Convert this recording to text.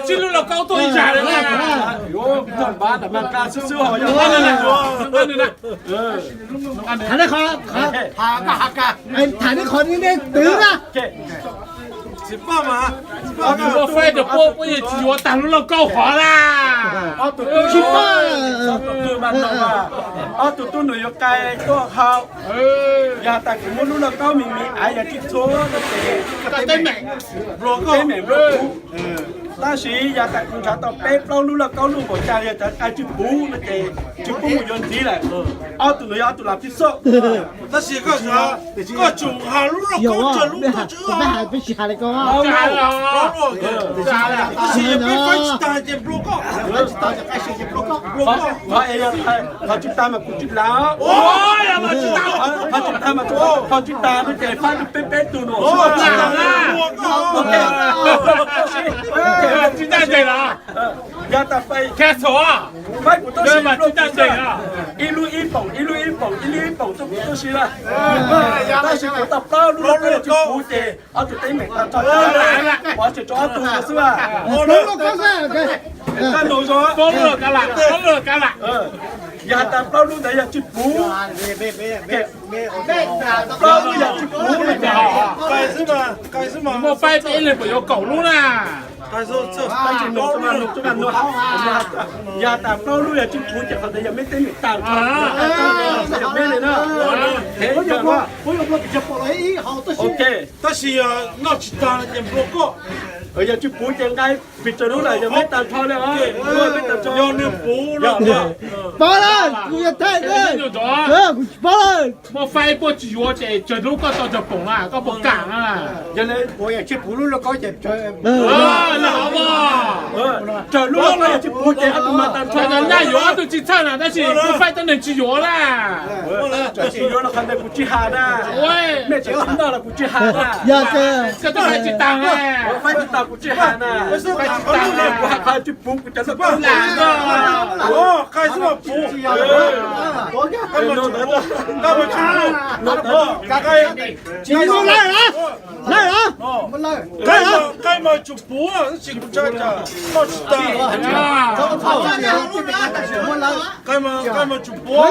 Tsis lub lauj kaub tuaj ib yam li na. Tham nej qhov, tham nej qhov nej twv na. Tsis pom mas, muaj faib rau puab, puab yeej tsis yuav tag lub lauj kaub hov na. Tsis pom. Ob tug tub nus yuav qai tuaj hau. Yog tas kuv muab lub lauj kaub me me aiv yog tsis txhua no ces teeb meem nplua kuv. Tab sis yog tas kuv nrhav tau peb plaub lub lauj kaub luj npaum cas yog tas qai tsis puv no ces tsis pub mus yuav ntxiv lawm. Ob tug no yog ob tug lav phij xoj. Tab sis koj, koj tsum has lub lauj kaub tsawg lub koj tsum has. Tab sis yog peb faib tsis tag ces nplua koj. Nplua koj. Qhov tsis tag mas kuv tsis lav. Qhov tsis tag mas, qhov tsis tag no ces faib rau peb peb tug no. Tsis ncaj ncees los? Yog tas faib, faib kuv tuaj si, ib lub ib poom, ib lub ib poom, ib lub ib poom tuaj kuv tuaj si lawm. Tab sis kuv tau plaub lub lauj kaub tsis puv ces ob tug teeb meem tag nrho, pov tseg rau ob tug no xwb. Koj nug zoo, yog tas plaub lub ntawd yog tsis puv, plaub lub yog tsis puv no ces muaj faib peb ib leeg puas yuav kaum lub na? Yog tas plaub lub yog tsis puv ces qhov ntawd yog meb teeb meem tag, yog meb li na. Ok, tab sis yog noj tsis tag no ces nplua koj. Yog tsis puv ces nqa pes tsawg lub lawm yog meb tag nrho li os. Yog nws puv no, pab lawm, kuv yog thaij, kuv tsis pab lawm. Muaj faib puab tsis yuav ces tsawg lub koj tau tsawg poom na, koj puas kam na? Yog li puv yog tsis puv lub lauj kaub ces tsawg lub lauj kaub yog tsis puv ces ob tug mas tag nrho. Nyaj yuav ob tug tsis txhawj na, tab sis muaj faib teeb meem tsis yuav na. Tsis yuav los qhov ntawd kuv tsis has na. Mej tsis noj los kuv tsis has na. Koj twb faib tsis tag na. Faib tsis tag kuv tsis has na. Kuv has qhov tsis puv kuv cov lauj kaub. Tsis muaj lawm, lawm. Nqaij mas tsum puv, tab sis kuv ntshai tsam noj tsis tag. Nqaij mas tsum puv.